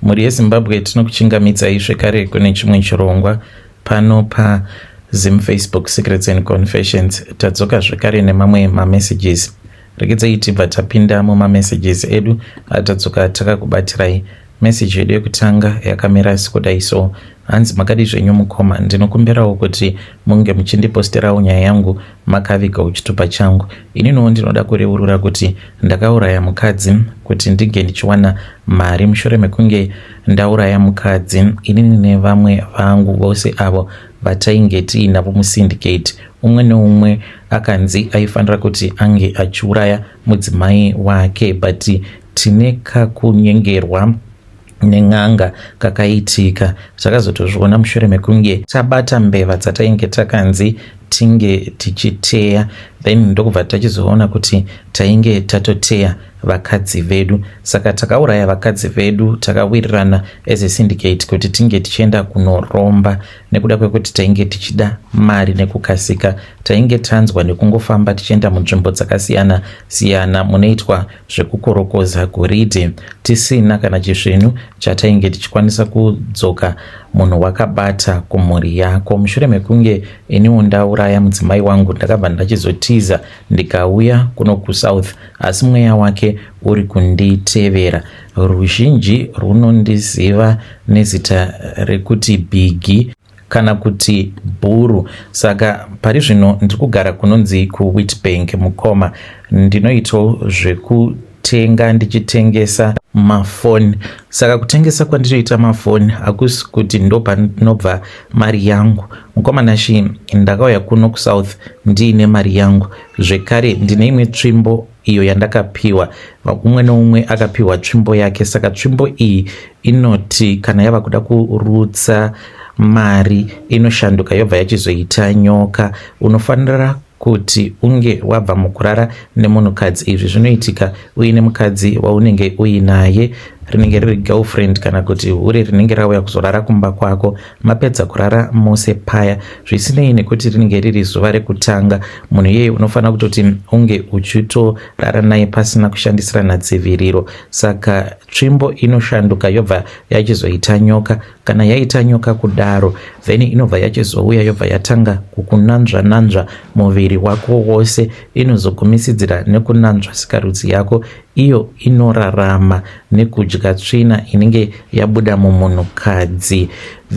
Mhuri yeZimbabwe, tinokuchingamidzai zvekare kune chimwe chirongwa pano paZim Facebook Secrets and Confessions. Tadzoka zvekare nemamwe mamessages. Regedzai tibva tapinda mumamessages edu atadzoka takakubatirai. Meseji yedu yekutanga yakamira sekudai so. Hanzi, "Makadi zvenyu mukoma? Ndinokumbirawo kuti munge muchindiposterawo nyaya yangu makaviga chitupa changu. Ininiwo ndinoda kureurura kuti ndakauraya mukadzi kuti ndinge ndichiwana mari. Mushure mekunge ndauraya mukadzi, inini nevamwe vangu vose avo vatainge tiinavo musyndicate, umwe neumwe akanzi aifanira kuti ange achiuraya mudzimai wake, but tine kakunyengerwa nen'anga kakaitika. Takazotozviona mushure mekunge tabata mbeva dzatainge takanzi tinge tichiteya, then ndokubva tachizoona kuti tainge tatoteya vakadzi vedu. Saka takauraya vakadzi vedu, takawirirana as a syndicate kuti tinge tichienda kunoromba nekuda kwekuti tainge tichida mari nekukasika. Tainge tanzwa nekungofamba tichienda munzvimbo dzakasiyana siyana munoitwa zvekukorokoza goridhe, tisina kana chisvinu chatainge tichikwanisa kudzoka munhu wakabata kumhuri yako. Mushure mekunge iniwo ndauraya mudzimai wangu, ndakabva ndachizotiza ndikauya kuno kuSouth, asi mweya wake uri kunditevera. Ruzhinji runondiziva nezita rekuti Bhigi kana kuti Bhuru. Saka pari zvino ndiri kugara kunonzi kuWitbank. Mukoma, ndinoitawo zvekutenga ndichitengesa mafoni. Saka kutengesa kwandinoita mafoni hakusi kuti ndopanobva mari yangu. Mukoma Nashi, ndakauya kuno kuSouth ndiine mari yangu. Zvekare ndine imwe tsvimbo iyo yandakapiwa. Umwe neumwe akapiwa tsvimbo yake. Saka tsvimbo iyi inoti kana yava kuda kurutsa mari, inoshanduka yobva yachizoita nyoka. Unofanira kuti unge wabva mukurara nemunhukadzi. Izvi zvinoitika uine mukadzi waunenge uinaye, rinenge riri girlfriend kana kuti hure rinenge rauya kuzorara kumba kwako. Mapedza kurara mose paya, zvisinei nekuti rinenge riri zuva rekutanga, munhu iyeye unofanira kutoti unge uchitorara naye pasina kushandisirana dziviriro. Saka tsvimbo inoshanduka yobva yachizoita nyoka. Kana yaita nyoka kudaro, then inobva yachizouya, yobva yatanga kukunanzva nanzva muviri wako wose. Inozogumisidzira nekunanzva sikarudzi yako. Iyo inorarama nekudya tsvina inenge yabuda mumunhukadzi.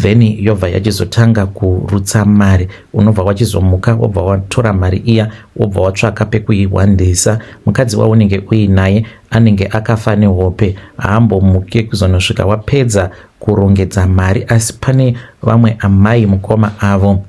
Then yobva yachizotanga kurutsa mari. Unobva wachizomuka, wobva watora mari iya, wobva watsvaka pekuihwandisa. Mukadzi waunenge uinaye anenge akafa nehope, haambomuke kuzonosvika wapedza kurongedza mari. Asi pane vamwe amai, mukoma, avo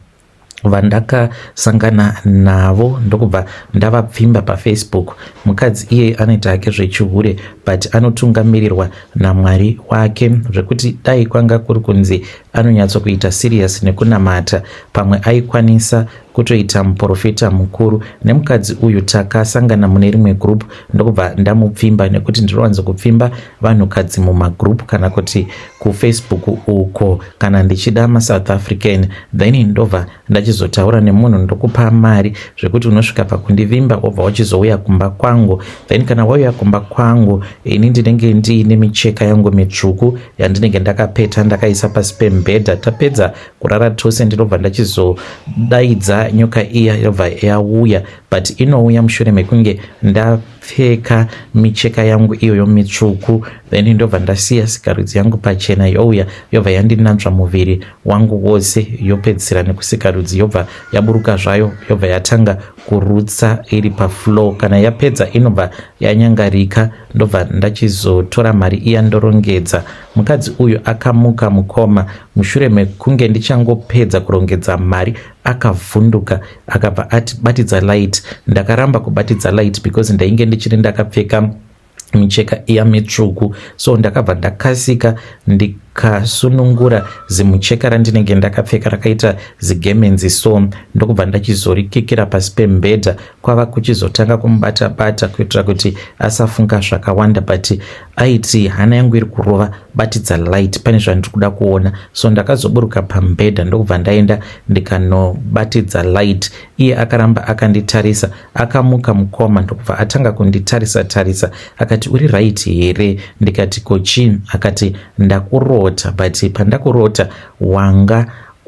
vandakasangana navo, ndokubva ndavapfimba paFacebook. Mukadzi iye anoita hake zvechihure, but anotungamirirwa naMwari wake, zvekuti dai kwanga kuri kunzi anonyatsokuita serious nekunamata, pamwe aikwanisa kutoita muprofita mukuru. Nemukadzi uyu takasangana mune rimwe group, ndokubva ndamupfimba, nekuti ndinowanzokupfimba vanhukadzi mumagroup kana kuti kuFacebook uko kana ndichida maSouth African. Then ndobva ndachizotaura nemunhu, ndokupa mari, zvekuti unosvika pakundivimba, wobva wachizouya kumba kwangu. Then kana wauya kumba kwangu, ini ndinenge ndiine micheka yangu mitsvuku yandinenge ndakapeta, ndakaisa pasi pemubhedha. Tapedza kurara tose, ndinobva ndachizodaidza nyoka iya, yobva yauya, but inouya mushure mekunge ndapfeka micheka yangu iyoyo mitsvuku. Then ndobva ndasiya sikarudzi yangu pachena, youya, yobva yandinanzva muviri wangu wose, yopedzisira nekusikarudzi, yobva yaburuka zvayo, yobva yatanga kurutsa iri pafloor. Kana yapedza, inobva yanyangarika, ndobva ndachizotora mari iya, ndorongedza. Mukadzi uyu akamuka, mukoma, mushure mekunge ndichangopedza kurongedza mari. Akavhunduka, akabva ati, 'Batidza light.' Ndakaramba kubatidza light because ndainge ndichiri ndakapfeka micheka iya mitsvuku. So ndakabva ndakasika. Ndikasunungura zimucheka randinenge ndakapfeka rakaita zigemenzi so, ndokubva ndachizorikikira pasi pemubhedha, kwava kuchizotanga kumubata bata kuitira kuti asafunga zvakawanda. But aiti, "Hana yangu iri kurova, batidza light, pane zvandiri kuda kuona." So ndakazoburuka pamubhedha, ndokubva ndaenda ndikanobatidza light. Iye akaramba akanditarisa. Akamuka mukoma, ndokubva atanga kunditarisa tarisa. Akati, "Uri right here?" Ndikati, "Kochii?" Akati, "Ndakurota, but pandakurota wanga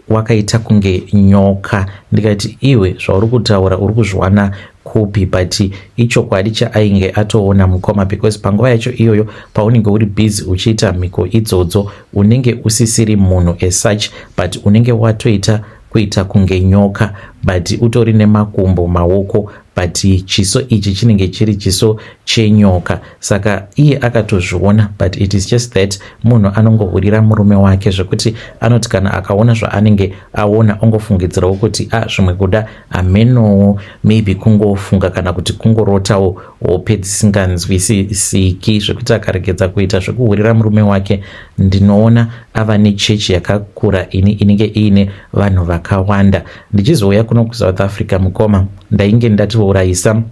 wakaita kunge nyoka." Ndikati, "Iwe, zvauri kutaura uri kuzviwana kupi?" But ichokwadi chaainge atoona mukoma, because panguva yacho iyoyo paunenge uri busy uchiita mhiko idzodzo, unenge usisiri munhu as such, but unenge watoita kuita kunge nyoka, but utori nemakumbo, maoko, but chiso ichi chinenge chiri chiso chenyoka. Saka iye akatozviona, but it is just that munhu anongohurira murume wake zvekuti anoti kana akaona zvaanenge aona, ongofungidzirawo kuti a zvimwe kuda hamenowo, maybe kungofunga kana kuti kungorotawo hope dzisinganzwisisiki, zvekuti akaregedza kuita zvekuhurira murume wake, ndinoona ava nechechi yakakura ini inenge iine vanhu vakawanda. Ndichizouya kuno kuSouth Africa mukoma, ndainge ndatiurayisa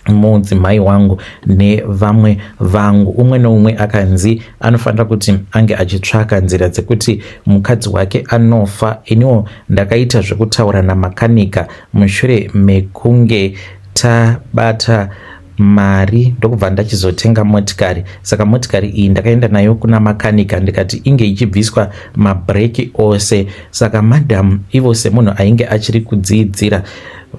mudzimai wangu nevamwe vangu. Umwe neumwe akanzi anofanira kuti ange achitsvaka nzira dzekuti mukadzi wake anofa. Iniwo ndakaita zvekutaura namakanika mushure mekunge tabata mari, ndokubva ndachizotenga motikari. Saka motikari iyi ndakaenda nayo kuna makanika, ndikati inge ichibviswa mabhureki ose. Saka madam ivo, semunhu ainge achiri kudziidzira,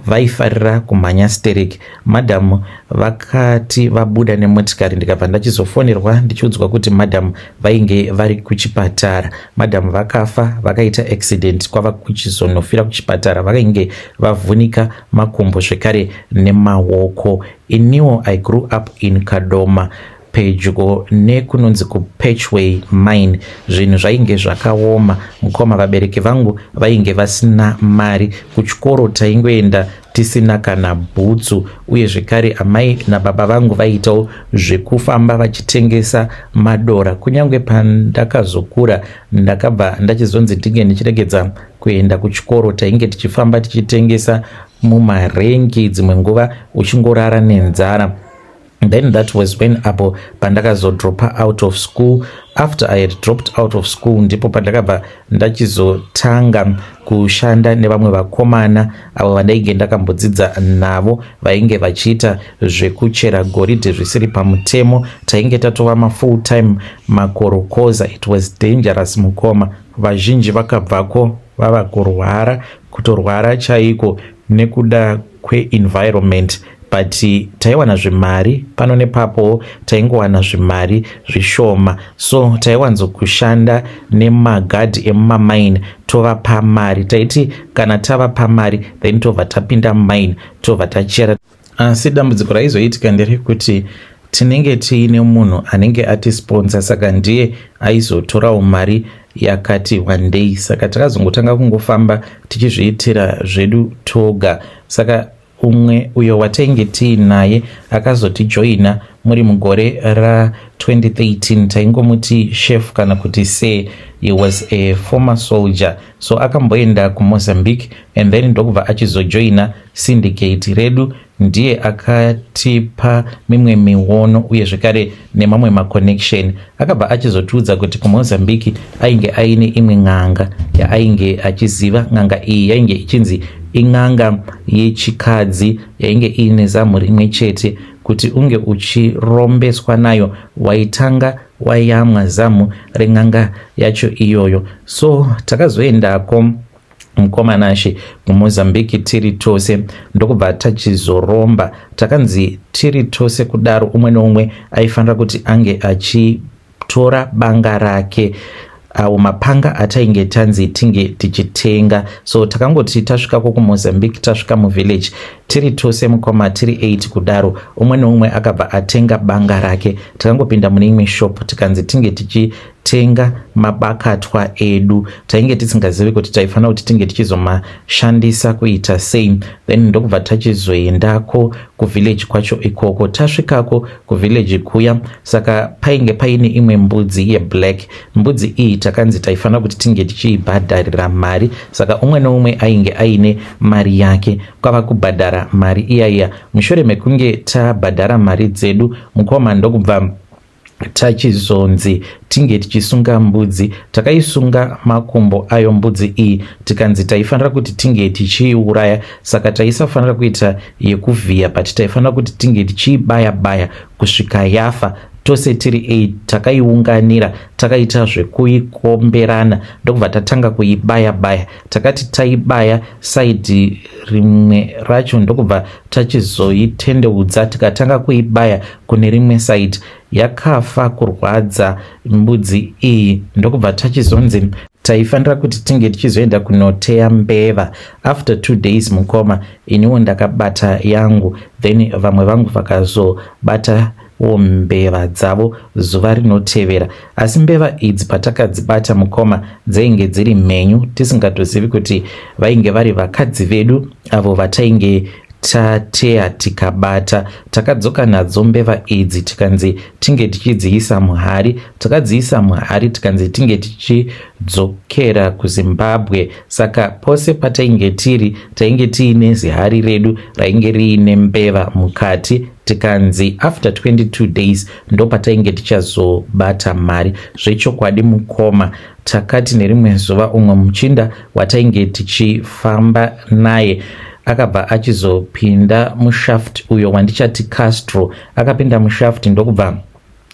vaifarira kumhanya sterek. Madhamu vakati vabuda nemotikari, ndikabva ndachizofonerwa ndichiudzwa kuti madhamu vainge vari kuchipatara. Madhamu vakafa, vakaita accident, kwava kuchizonofira kuchipatara. Vainge vavhunika makumbo zvekare nemaoko. Iniwo I grew up in Kadoma, pedyo nekunonzi kuPatchway Mine. Zvinhu zvainge zvakaoma mukoma, vabereki vangu vainge vasina mari. Kuchikoro taingoenda tisina kana bhutsu, uye zvekare amai nababa vangu vaiitawo zvekufamba vachitengesa madora. Kunyange pandakazokura, ndakabva ndachizonzi ndinge ndichiregedza kuenda kuchikoro. Tainge tichifamba tichitengesa mumarengi, dzimwe nguva uchingorara nenzara. Then that was when apo pandakazodropa out of school. After I had dropped out of school, ndipo pandakabva ndachizotanga kushanda nevamwe vakomana avo vandainge ndakambodzidza navo, vainge vachiita zvekuchera goridhe zvisiri pamutemo. Tainge tatova mafull time makorokoza. It was dangerous mukoma, vazhinji vakabvako vava kurwara, kutorwara chaiko nekuda kweenvironment, but taiwana zvimari pano nepapo, taingowana zvimari zvishoma. So taiwanzokushanda nemagadhi emumamaini, tovapa mari. Taiti kana tavapa mari, then tobva tapinda mumaini, tobva tachera. Asi dambudziko raizoitika nderekuti tinenge tiine munhu anenge atisponsor, saka ndiye aizotorawo mari yakati wandei. Saka takazongotanga kungofamba tichizviitira zvedu toga. Saka umwe uyo watainge tiinaye akazotijoina muri mugore ra2013, taingomuti chef kana kuti se he was a former soldier. So akamboenda kuMozambique and then ndokubva achizojoina syndicate redu. Ndiye akatipa mimwe miono uye zvekare nemamwe maconnection. Akabva achizotiudza kuti kuMozambique ainge aine imwe n'anga yaainge achiziva. N'anga iyi yainge ichinzi in'anga yechikadzi, yainge iine zamu rimwe chete. Kuti unge uchirombeswa nayo, waitanga wayamwa zamu ren'anga yacho iyoyo. So takazoendako mukomanashe kuMozambique tiri tose, ndokubva tachizoromba. Takanzi tiri tose kudaro, umwe neumwe aifanira kuti ange achitora banga rake, awo mapanga atainge tanzi tinge tichitenga. So takangoti tasvikako kuMozambique, tasvika muvillage tiri tose mukoma, tiri 8 kudaro, umwe neumwe akabva atenga banga rake. Takangopinda mune imwe shop, tikanzi tinge tichitenga. tichinotenga mabakatwa edu. Tainge tisingazivi kuti taifanira kuti tinge tichizomashandisa kuita sei. Then ndokubva tachizoendako kuvillage kwacho ikoko. Tasvikako kuvillage kuya, saka painge paine imwe mbudzi yeblack. Mbudzi iyi takanzi taifanira kuti tinge tichiibhadharira mari, saka umwe neumwe ainge aine mari yake, kwava kubhadhara mari iyaiya. Mushure mekunge tabhadhara mari dzedu, mukoma, ndokubva tachizonzi tinge tichisunga mbudzi. Takaisunga makumbo ayo mbudzi iyi, tikanzi taifanira kuti tinge tichiiuraya, saka taisafanira kuita yekuvhiya, but taifanira kuti tinge tichiibaya baya kusvika yafa. Tose tiri 8 takaiunganira, takaita zvekuikomberana, ndokubva tatanga kuibaya baya. Takati taibaya side rimwe racho, ndokubva tachizoitendeudza, tikatanga kuibaya kune rimwe side. Yakafa kurwadza mbudzi iyi. Ndokubva tachizonzi taifanira kuti tinge tichizoenda kunoteya mbeva after 2 days. Mukoma, iniwo ndakabata yangu, then vamwe vangu vakazobata wo mbeva dzavo zuva rinotevera. Asi mbeva idzi patakadzibata, mukoma, dzainge dziri mhenyu, tisingatozivi kuti vainge vari vakadzi vedu avo vatainge tateya tikabata. Takadzoka nadzo mbeva idzi, tikanzi tinge tichidziisa muhari. Takadziisa muhari, tikanzi tinge tichidzokera kuZimbabwe. Saka pose patainge tiri, tainge tiine zihari redu rainge riine mbeva mukati. Tikanzi after 22 days ndopatainge tichazobata mari. Zvechokwadi, mukoma, takati nerimwe zuva umwe muchinda watainge tichifamba naye akabva achizopinda mushaft, uyo wandichati Castro. Akapinda mushaft, ndokubva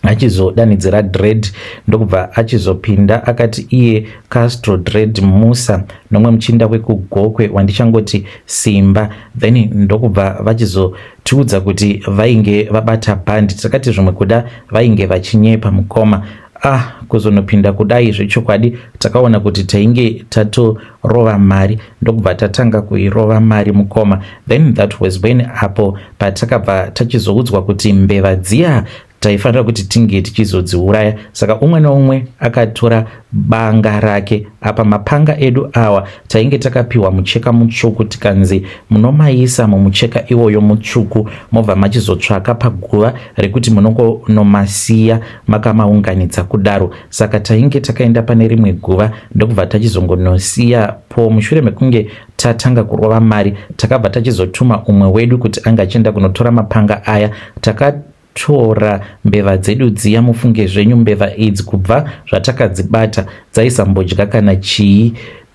achizodanidzira Dread, ndokubva achizopinda. Akati iye Castro, Dread, Musa nomwe muchinda wekuGokwe wandichangoti Simba. Then ndokubva vachizotiudza kuti vainge vabata bhandi. Takati zvimwe kuda vainge vachinyepa, mukoma. Ah, kuzonopinda kudai, zvechokwadi takaona kuti tainge tatorova mari, ndokubva tatanga kuirova mari, mukoma. Then that was when apo patakabva tachizoudzwa kuti mbeva dziya taifanira kuti tinge tichizodziuraya. Saka umwe neumwe akatora banga rake. Apa mapanga edu awa tainge takapiwa mucheka mutsvuku, tikanzi munomaisa mumucheka iwoyo mutsvuku, mobva machizotsvaka paguva rekuti munongonomasiya makamaunganidza kudaro. Saka tainge takaenda pane rimwe guva, ndokubva tachizongonosiya po. Mushure mekunge tatanga kurova mari, takabva tachizotuma umwe wedu kuti anga achienda kunotora mapanga aya. Takatora mbeva dzedu dziya. Mufunge zvenyu, mbeva idzi kubva zvatakadzibata dzaisambodya kana chii,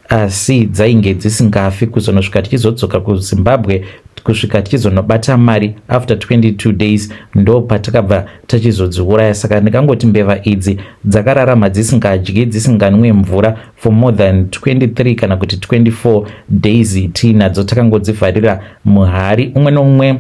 asi dzainge dzisingafi kuzonosvika tichizodzoka kuZimbabwe, kusvika tichizonobata mari after 22 days, ndo patakabva tachizodziuraya. Saka ndingangoti mbeva idzi dzakararama dzisingadyi, dzisinganwe mvura for more than 23 kana kuti 24 days tiinadzo, takangodzivharira muhari. Umwe noumwe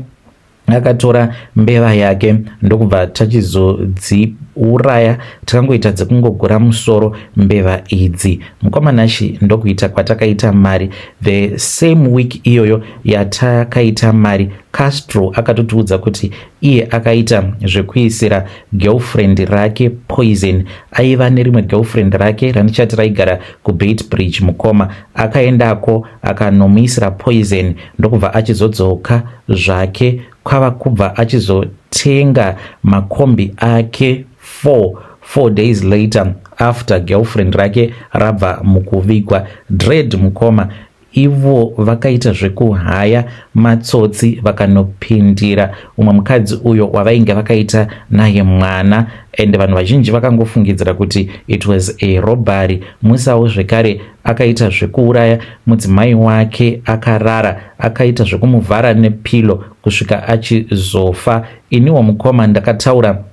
akatora mbeva yake, ndokubva tachizodziuraya. Takangoita dzekungogura musoro mbeva idzi, mukomanashi. Ndokuita kwatakaita mari. The same week iyoyo yatakaita mari, Castro akatotiudza kuti iye akaita zvekuisira girlfriend rake poison. Aiva nerimwe girlfriend rake randichati raigara kuBeitbridge, mukoma. Akaendako, akanomuisira poison, ndokubva achizodzoka zvake, kwava kubva achizotenga makombi ake 4 days later, after girlfriend rake rabva mukuvigwa. Dread, mukoma, ivo vakaita zvekuhaya matsotsi, vakanopindira umwe mukadzi uyo wavainge vakaita naye mwana, and vanhu vazhinji vakangofungidzira kuti it was a robbery. Musawo zvekare akaita zvekuuraya mudzimai wake akarara, akaita zvekumuvhara nepillow kusvika achizofa. Iniwo, mukoma, ndakataura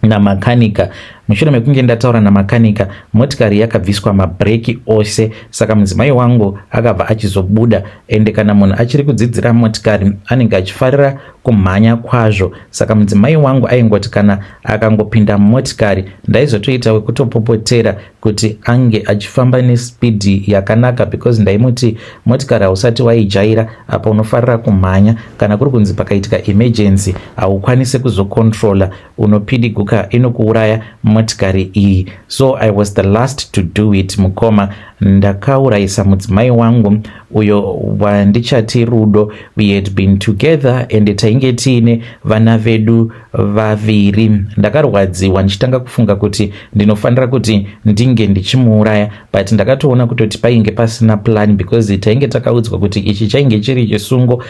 namakanika. Mushure mekunge ndataura namakanika, motikari yakabviswa mabhureki ose, saka mudzimai wangu akabva achizobuda. Ende kana munhu achiri kudzidzira motikari, anenge achifarira. kumhanya kwazvo. Saka mudzimai wangu aingoti kana akangopinda mumotikari, ndaizotoita wekutopopotera kuti ange achifamba nespeed yakanaka, because ndaimuti, "Motikari hausati waijaira apa, unofarira kumhanya. Kana kuri kunzi pakaitika emergency, haukwanisi kuzocontrola, unopidiguka, inokuuraya motikari iyi." So I was the last to do it, mukoma. Ndakaurayisa mudzimai wangu uyo wandichati Rudo. We had been together and tainge tiine vana vedu vaviri. Ndakarwadziwa ndichitanga kufunga kuti ndinofanira kuti ndinge ndichimuuraya, but ndakatoona kutoti painge pasina plan, because tainge takaudzwa kuti ichi chainge chiri chisungo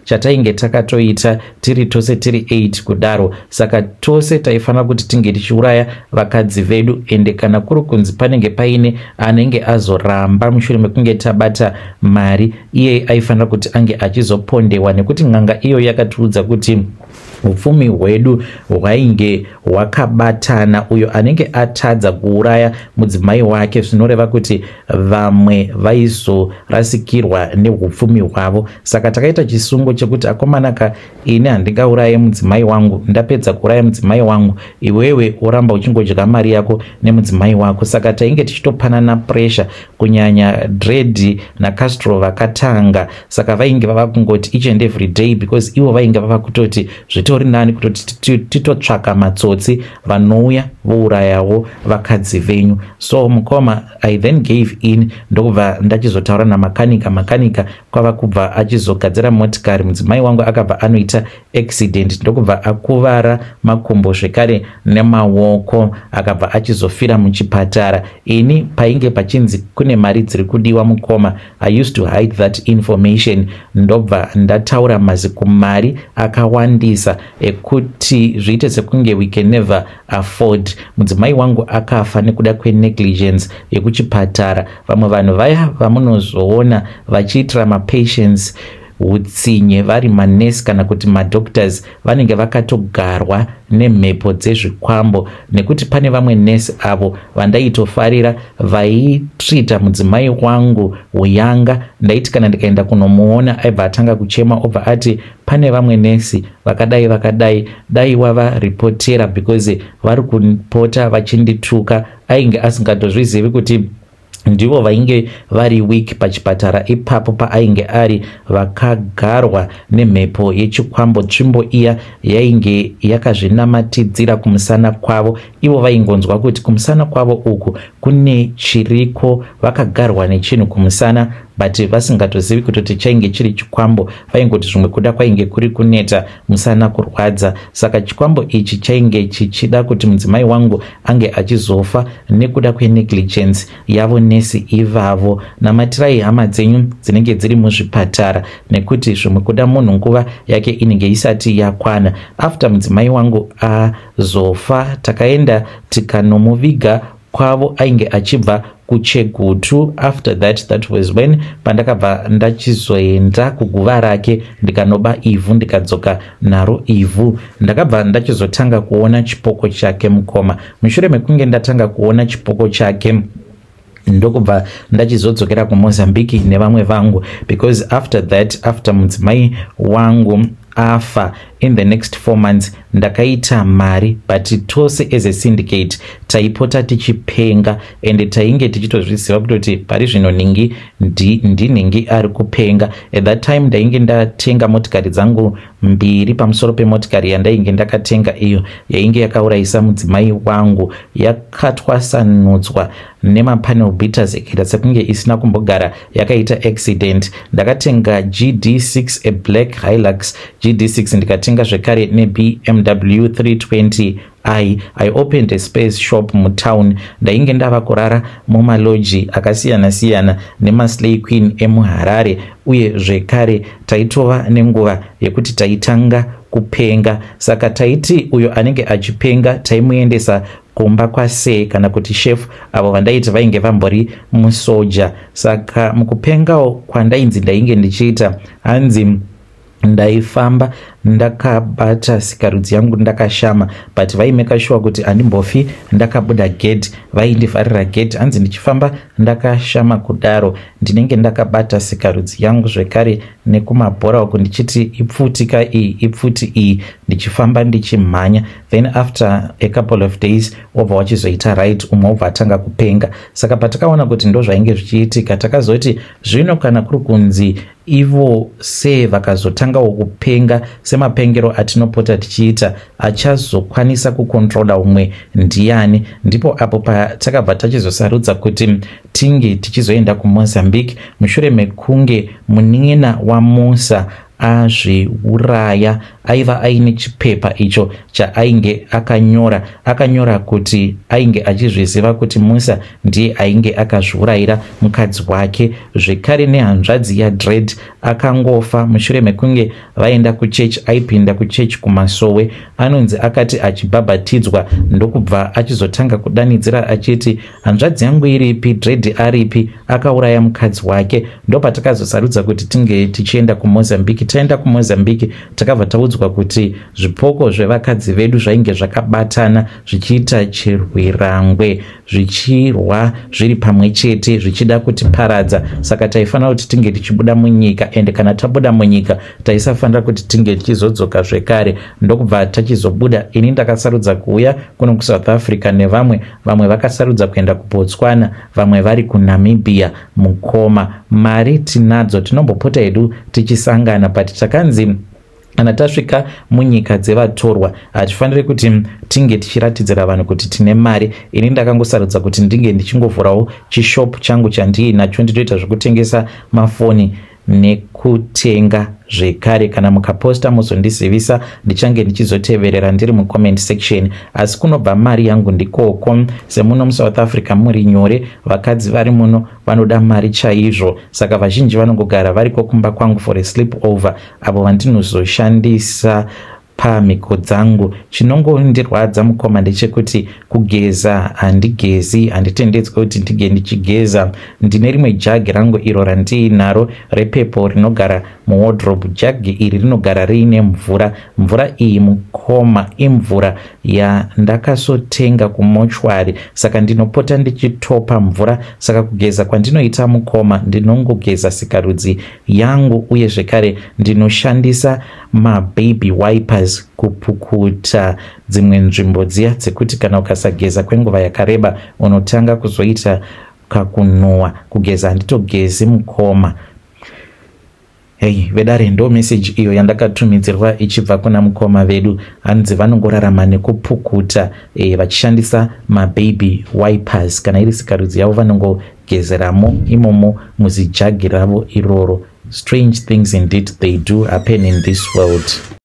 chatainge takatoita tiri tose, tiri 8 kudaro. Saka tose taifanira kuti tinge tichiuraya vakadzi vedu, ende kana kuri kunzi panenge paine anenge azoramba mushure mekunge tabata mari, iye aifanira kuti ange achizopondewa, nekuti n'anga iyo yakatiudza kuti upfumi hwedu hwainge hwakabatana. Uyo anenge atadza kuuraya mudzimai wake, zvinoreva kuti vamwe vaizorasikirwa neupfumi hwavo. Saka takaita chisungo chekuti, "Akomanaka, ini handingauraye mudzimai wangu. Ndapedza kuuraya mudzimai wangu, iwewe woramba uchingodya mari yako nemudzimai wako." Saka tainge tichitopanana pressure, kunyanya Dredi naCastro vakatanga. Saka vainge vava kungoti each and every day, because ivo vainge vava kutoti zvitori nani kutoti titotsvaka matsotsi vanouya vourayawo vakadzi venyu. So mukoma, I then gave in, ndokubva ndachizotaura namakanika. Makanika kwava kubva achizogadzira motikari. Mudzimai wangu akabva anoita accident, ndokubva akuvara makumbo zvekare nemaoko, akabva achizofira muchipatara. Ini painge pachinzi kune mari dziri kudiwa, mukoma, I used to hide that information, ndobva ndataura mazikumari akawandisa ekuti zviite sekunge we can never afford. Mudzimai wangu akafa nekuda kwenegligence yekuchipatara. Vamwe vanhu vaya vamunozoona vachiitira mapatients utsinye vari manesi kana kuti madoctors, vanenge vakatogarwa nemhepo dzezvikwambo, nekuti pane vamwe nesi avo vandaitofarira vaitrita mudzimai wangu uyanga. Ndaiti kana ndikaenda kunomuona, aibva atanga kuchema, obva ati, "Pane vamwe nesi vakadai vakadai, dai wavaripotera because vari kupota vachindituka." Ainge asingatozvizivi kuti ndivo vainge vari weak pachipatara ipapo paainge ari, vakagarwa nemhepo yechikwambo. Tsvimbo iya yainge yakazvinamatidzira kumusana kwavo. Ivo vaingonzwa kuti kumusana kwavo uku kune chiriko, vakagarwa nechinhu kumusana, but vasingatozivi kutoti chainge chiri chikwambo. Vaingoti zvimwe kuda kwainge kuri kuneta, musana kurwadza. Saka chikwambo ichi chainge chichida kuti mudzimai wangu ange achizofa nekuda kwenegligence yavo nesi ivavo. Namatirai hama dzenyu dzinenge dziri muzvipatara, nekuti zvimwe kuda munhu nguva yake inenge isati yakwana. After mudzimai wangu azofa, takaenda tikanomuviga kwavo, ainge achibva kuChegutu. After that, that was when pandakabva ndachizoenda kuguva rake, ndikanoba ivhu, ndikadzoka naro ivhu. Ndakabva ndachizotanga kuona chipoko chake, mukoma. Mushure mekunge ndatanga kuona chipoko chake, ndokubva ndachizodzokera kuMozambique nevamwe vangu, because after that, after mudzimai wangu afa, in the next 4 months ndakaita mari, but tose as a syndicate taipota tichipenga, and tainge tichitozviziva kutoti pari zvino nhingi ndinhingi ari kupenga. At that time ndainge ndatenga motikari dzangu mbiri pamusoro pemotikari yandainge ndakatenga, iyo yainge yakaurayisa mudzimai wangu. Yakatwasanudzwa nemapanel beaters ikaita sekunge isina kumbogara yakaita accident. Ndakatenga GD6, a black Hilux GD6, ndikatenga zvekare neBMW 320 I opened a space shop mutown. Ndainge ndava kurara mumaloji akasiyana-siyana nemaslay queen emuHarare, uye zvekare taitova nenguva yekuti taitanga kupenga. Saka taiti uyo anenge achipenga taimuendesa kumba kwasee kana kuti chef, avo vandaiti vainge vambori musoja. Saka mukupengawo kwandainzi ndainge ndichiita, hanzi Ndaifamba ndakabata sikarudzi yangu ndakashama, but vaimeka sure kuti handimbofi ndakabuda gate, vaindivharira gate. Hanzi ndichifamba ndakashama kudaro, ndinenge ndakabata sikarudzi yangu zvekare nekumabhora uku, ndichiti ipfuti ka iyi, ipfuti iyi, ndichifamba ndichimhanya. Then after a couple of days wobva wachizoita right, umwe wobva atanga kupenga. Saka patakaona kuti ndo zvainge zvichiitika, takazoti zvino kana kuri kunzi ivo se vakazotangawo kupenga semapengero atinopota tichiita, achazokwanisa kucontrola umwe ndiani? Ndipo apo patakabva tachizosarudza kuti tinge tichizoenda kuMozambique mushure mekunge munin'ina waMusa azviuraya. Aiva aine chipepa icho chaainge akanyora, akanyora kuti ainge achizviziva kuti Musa ndiye ainge akazviurayira mukadzi wake. Zvekare nehanzvadzi yaDred akangofa mushure mekunge vaenda kuchechi, aipinda kuchechi kumasowe. Anonzi akati achibhabhatidzwa ndokubva achizotanga kudanidzira achiti, "Hanzvadzi yangu iripi? Dred aripi? Akauraya mukadzi wake." Ndopatakazosarudza kuti tinge tichienda kuMozambique. Taenda kuMozambique, takabva taudzwa kuti zvipoko zvevakadzi vedu zvainge zvakabatana zvichiita chirwirangwe, zvichirwa zviri pamwe chete, zvichida kutiparadza. Saka taifanira kuti tinge tichibuda munyika, ende kana tabuda munyika taisafanira kuti tinge tichizodzoka zvekare. Ndokubva tachizobuda. Ini ndakasarudza kuuya kuno kuSouth Africa nevamwe. Vamwe vakasarudza kuenda kuBotswana, vamwe vari kuNamibia. Mukoma, mari tinadzo, tinombopota hedu tichisangana, but takanzi kana tasvika munyika dzevatorwa hatifaniri kuti tinge tichiratidzira vanhu kuti tine mari. Ini ndakangosarudza kuti ndinge ndichingovhurawo chishop changu chandiinacho, ndinoita zvekutengesa mafoni nekutenga zvekare. Kana mukaposta muzondizivisa, ndichange ndichizoteverera ndiri mucomment section. Asi kunobva mari yangu ndikoko. Semuno muSouth Africa muri nyore, vakadzi vari muno vanoda mari chaizvo, saka vazhinji vanongogara variko kumba kwangu for a sleep over, avo vandinozoshandisa pamhiko dzangu. Chinongondirwadza, mukoma, ndechekuti kugeza handigezi, handitendedzwi kuti ndinge ndichigeza. Ndine rimwe jagi rangu iro randiinaro repepo rinogara muwardrobe. Jagi iri rinogara riine mvura. Mvura iyi, mukoma, imvura yandakasotenga kumochwari, saka ndinopota ndichitopa mvura. Saka kugeza kwandinoita, mukoma, ndinongogeza sikarudzi yangu, uye zvekare ndinoshandisa mababy wipers kupukuta dzimwe nzvimbo dziya dzekuti kana ukasageza kwenguva yakareba unotanga kuzoita kakunhuhwa. Kugeza handitogezi, mukoma. Hei vedare, ndo meseji iyo yandakatumidzirwa ichibva kuna mukoma vedu. Hanzi vanongorarama nekupukuta vachishandisa mababy wipers. Kana iri sikarudzi yavo vanongogezeramo imomo muzijagi ravo iroro. Strange things indeed, they do happen in this world.